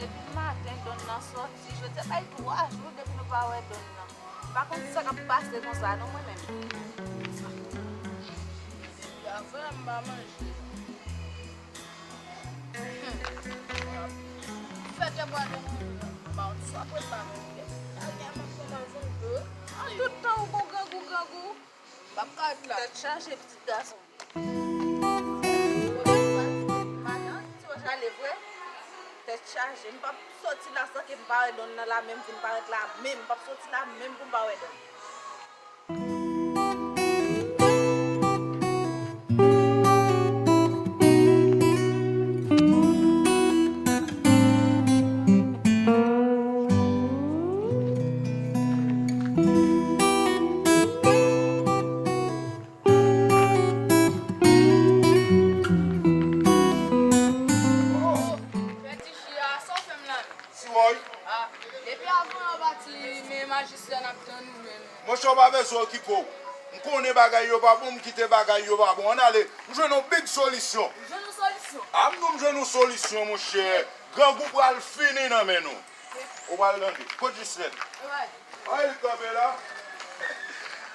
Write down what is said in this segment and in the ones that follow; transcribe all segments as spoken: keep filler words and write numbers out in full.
Depi maten, Don nan sòti, jodi a bay twa jou depi nou pa wè Don nan. M pa konn sa k ap pase konsa non, mwen menm. Depi avan, m pa manje. Fè kè bwa de manje. M pa konn sa pou m pa manje. Sa gen m ap fè manje m tou. An tout tan ou gon grangou, grangou. M p ap ka ret la. Tèt chaje, pitit gason. Madan, ti wòch ale vre. Tèt chaje. M p ap sòti la san ke m pa wè Don nan la, menm vin parèt la, menm m p ap sòti la, menm pou m pa wè Don. Pèdi Jia, sa w fè m la menm? Siwòy. Ah, depi avan yon pati, men majistra n ap tann ou menm. Monchè, w pa bezwen okipe w. M konnen bagay yo pa bon, m kite bagay yo pa bon. Ann ale, m jwenn yon big solisyon. Ou jwenn yon solisyon? Ah, m di w m jwenn yon solisyon, monchè. Grangou pral fini nan men nou. Ou pral tande. Kot Jislèn? Ay, li kanpe la.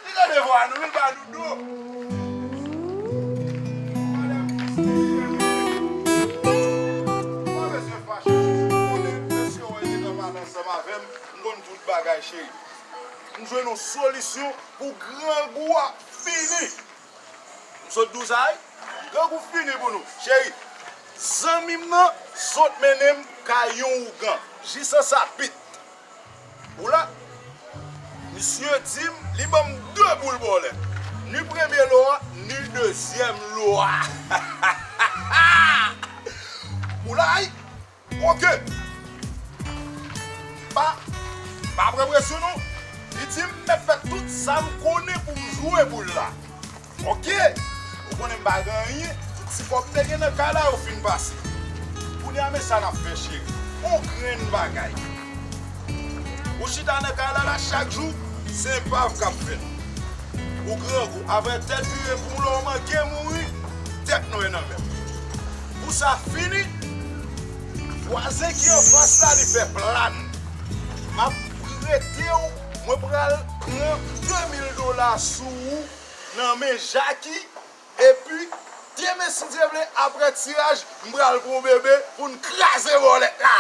Li tande vwa nou, li ba nou do. Madanm Jislèn, cheri. Pa bezwen fache, cheri. M konnen mesye w te kanpe ansanm avè m. M konn tout bagay, cheri. M jwenn yon solisyon pou grangou a fini. M sot di w sa wi. Grangou fini pou nou. Cheri, zanmi m nan sot mennen m kay yon ougan. Jis an sapit. Ou la? Misye di m, li ban m de boul bòlèt. Ni premye lo a, ni dezyèm lo a. Ou la wi? Oke. Pa, pa pran presyon non. Li di m mèt fè tout sa m konnen pou m jwe boul la. Oke. Ou konnen m pa gen anyen. Tout ti kòb m te gen nan kay la, yo fin pase. Kounye a, men sa n ap fè, cheri. On grenn bagay. Ou chita nan kay la, la chak jou, se enpav k ap fèt. Ou grangou, avè tèt vire pou w lè w manke mouri, tèt nwè nan men w. Pou sa fini, vwazen ki anfas la, li fè plan. M ap prete w, mwen pral pran de mil dola sou ou nan men Jaki, epi demen, si Dye vle, aprè tiraj, m pral pran bebe pou n kraze bòlèt la.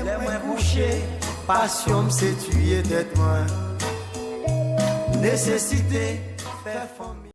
Lè mwen kouche, pasyon m se tiye tèt mwen. Nesesite fè fanmi.